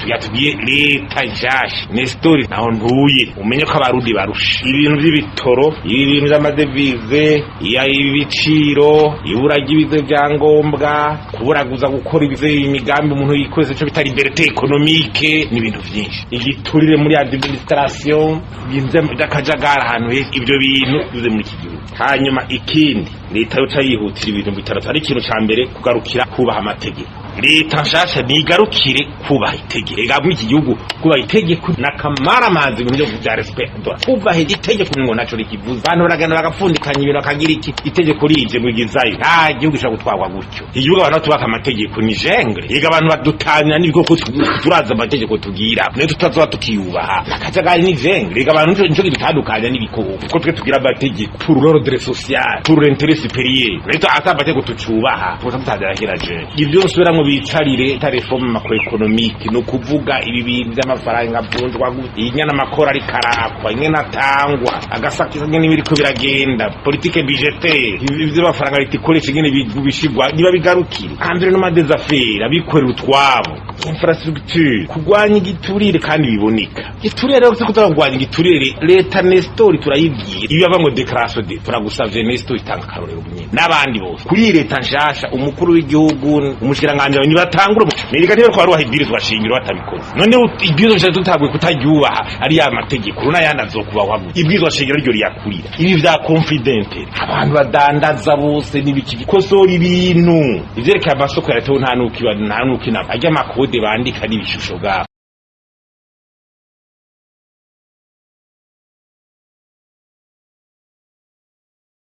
Tuyatubwiye leta nshasha Nestori, naho ntuye, umenye ko Abarundi barusha ibintu by'ibitoro, ibi bintu by'amadevize, iya ibiciro, ibura ry'ibize byangombwa, kuburaguza gukora ibize imigambi umuntu yikwese, ico bita liberté économique, n'ibintu vyinshi, igiturire muri administration, ibintu by'akajagari ahantu henshi. Ibyo bintu bize muri iki gihugu. Hanyuma ikindi, leta yoca yihutira ibintu bitatu. Ari ikintu ca mbere, kugarukira kubaha amategeko. Leta nshasha nigarukire kubaha itegeko. Ega muri iki gihugu kubaha itegeko n'akamaramazi, ibintu byo bya respect, kubaha itegeko ngo naco rikivuze. Abantu baragenda bagapfundikanya ibintu, bakagira iki, itegeko rije mwigizayo. Nta gihugu gishobora gutwarwa gutyo. Igihugu abantu batubaka amategeko ni jungle. Ega abantu badutanya n'ibikoko, turaza amategeko tugira niyo tutazoba tukiyubaha, akajagari ni jungle. Ega abantu nico kidutandukanya n'ibikoko, kuko twe tugira amategeko pour l'ordre social, pour l'intérêt supérieur. Rero ata amategeko tucubaha, tuba tutadahera je. Ibyo nsubiramwo, bicarire ta réforme macroéconomique, no kuvuga ibi bintu by'amafaranga avunjwa, inyana amakora ariko arakwa, ingene atangwa, agasakisa, ingene biriko biragenda, politique budgétaire, ivy'amafaranga leta ikoresha, ingene bishigwa, niba bigarukire environnement des affaires, abikorera utwabo, infrastructure, kurwanya igiturire kandi biboneka. Igiturire rero, kuza kurwanya igiturire, leta Nestor turayibwira, iyo bava ngo déclaration de turagusavye Nestor, itanga akarorero nyene n'abandi bose. Kuri iyi leta nshasha, umukuru w'igihugu, umushikiranganje, nibatangura nereka niba twaruha ibwirizwa shingiro batabikoze. None ibwirizwa shingiro tutaguye kutaryubaha, ari ya mategeko runa yandi azokubahwa gute? Ibwirizwa shingiro ryo riyakurira ibi vya confidente, abantu badandaza bose n'ibiki, kosora ibintu ivyerekeye amasoko ya leta. Nta nukiba, nta nukina, arya makode bandika n'ibishusho bwabo.